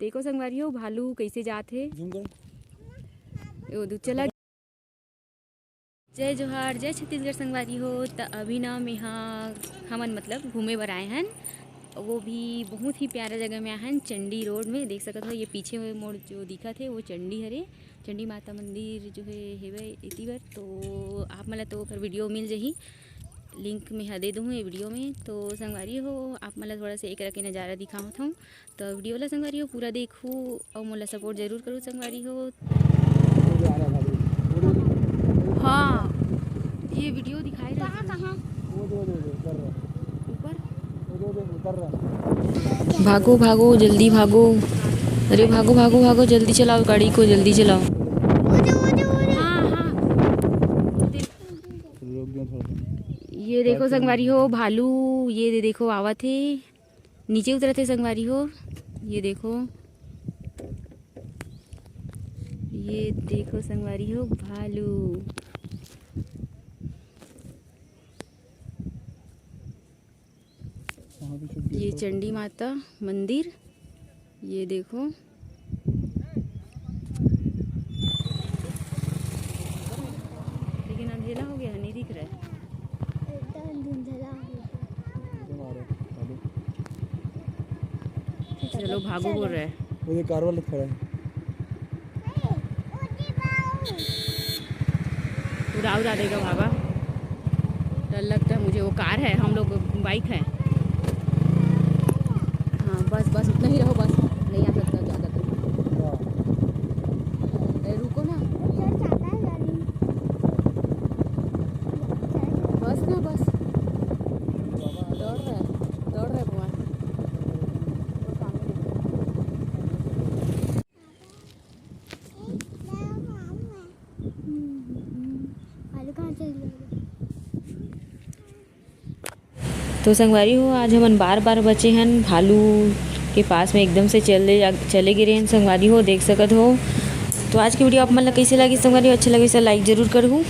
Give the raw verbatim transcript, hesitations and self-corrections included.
देखो संगवारी हो, भालू कैसे जात हे। ओ दू चला। जय जोहार, जय छत्तीसगढ़ संगवारी हो। त अभी ना मेहा, हमन मतलब घूमे बर आए हन, वो भी बहुत ही प्यारा जगह में आए हन, चंडी रोड में। देख सकत हो, ये पीछे मोड़ जो दिखत हे, वो चंडी हरे, चंडी माता मंदिर जो हे हेवे एती बर। तो आप मन ला तो ओकर वीडियो मिल जही, लिंक में हा दे दूँ ये वीडियो में। तो संगवारी हो, आप मन ला थोड़ा सा एकरा के नज़ारा दिखावत हूँ। तो वीडियो ला संगवारी हो पूरा देखू अउ मोला सपोर्ट जरूर करू संगवारी हो। हाँ, ये वीडियो दिखाई रहा। कहाँ, कहाँ? ऊपर। भागो, भागो, जल्दी भागो। अरे भागो, भागो, भागो, जल्दी चलाओ गाड़ी को, जल्दी चलाओ। हाँ, हाँ। ये देखो संगवारी हो, भालू, ये दे देखो आवत हे। नीचे उतरत हे संगवारी हो, ये देखो, ये देखो संगवारी हो, भालू। ये चंडी माता मंदिर, ये देखो। लेकिन अंधेला हो गया है, नहीं दिख रहा है। एकदम धुंधला हो गया। चलो, भागो बोल रहा है। वो ये कार वाला खड़ा है। उड़ा, उड़ा देगा बाबा। डर लगता है मुझे, वो कार है, हम लोग बाइक है। हाँ, बस, बस, उतना ही रहो, बस, नहीं आ सकता ज़्यादा दूर। ए, रुको ना। बस ना, बस। दौड़ रहा है, दौड़ रहा है भगवान। तो संगवारी हो, आज हमन बार बार बचे हन भालू के पास में, एकदम से चले जा, चले गे रहेन संगवारी हो, देख सकत हो। तो आज की वीडियो आप मन ला कैसे लगी संगवारी हो? अच्छा लगे तो लाइक जरूर करहू।